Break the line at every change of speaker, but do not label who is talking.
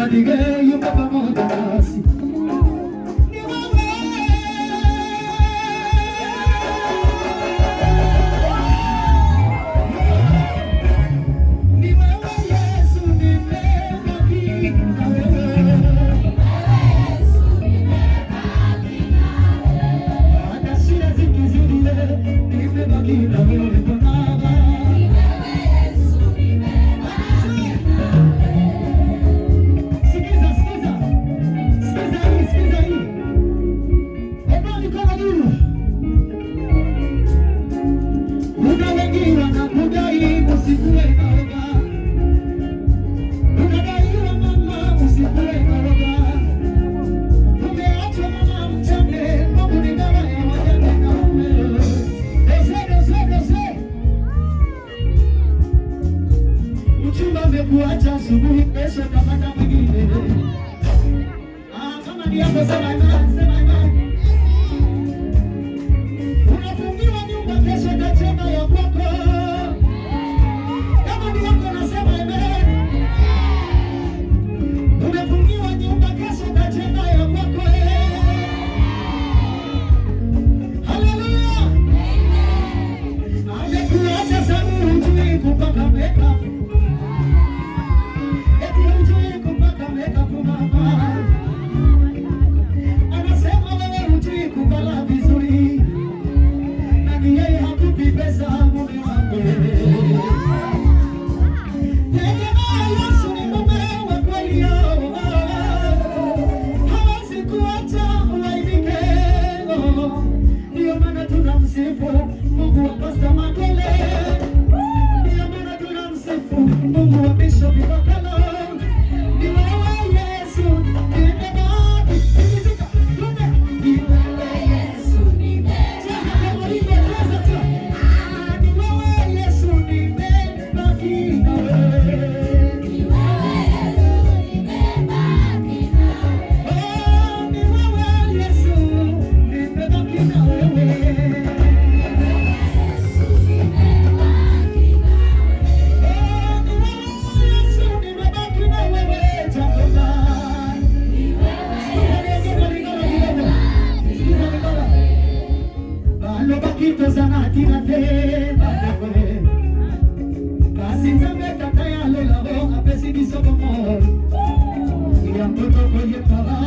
Nadige yuko pamoja nasi. Ni wewe. Ni wewe Yesu, nimebaki na wewe. Hata shida zikizidi, nimebaki na wewe Bwana. Sikiza, sikiza. Sikiza hii, sikiza hii. Inua mikono juu. Kuna wengi wanakudai usikuwe na woga. Unadaiwa mama, usikuwe na woga. Umeachwa mama mjane, Mungu ni dawa ya wajane na ume. Dose, dose, dose. Mchumba amekuacha asubuhi, kesho kapata mwingine. Ah, kama ni hapo sema amen, sema amen. Unafungiwa nyumba, kesho utajenga ya kwako. Kama ni yako nasema amen. Umefungiwa nyumba, kesho utajenga ya kwako. Haleluya. Amekuacha sababu hujui kupaka makeup. Eti hujui kupaka makeup mama. Anasema wewe hujui kuvala vizuri. Na ni yeye hakupi pesa mume wako. Tegemea Yesu ni mume wa kweli, oh. Hawezi kuacha uaibike, oh. Ndio maana tunamsifu Mungu wa Pastor Makele. Ndio maana tunamsifu Mungu wa Bishop Bakalo. Ni wewe Yesu, nimebaki. Sikizika, twende. Ni wewe Yesu, cheza kwa maringo, cheza tu. Ah, ni wewe Yesu, nimebaki na wewe. Oh, ni wewe Yesu, nimebaki na wewe. Oh, ni wewe Yesu, nimebaki na wewe Jehova. Sikiza niongee kwa Lingala kidogo. Sikiza Lingala. Balobaki toza na tina te bandeko. Kasi Nzambe tata ya lola o apesi biso bomoi. Yango tokoyembaka.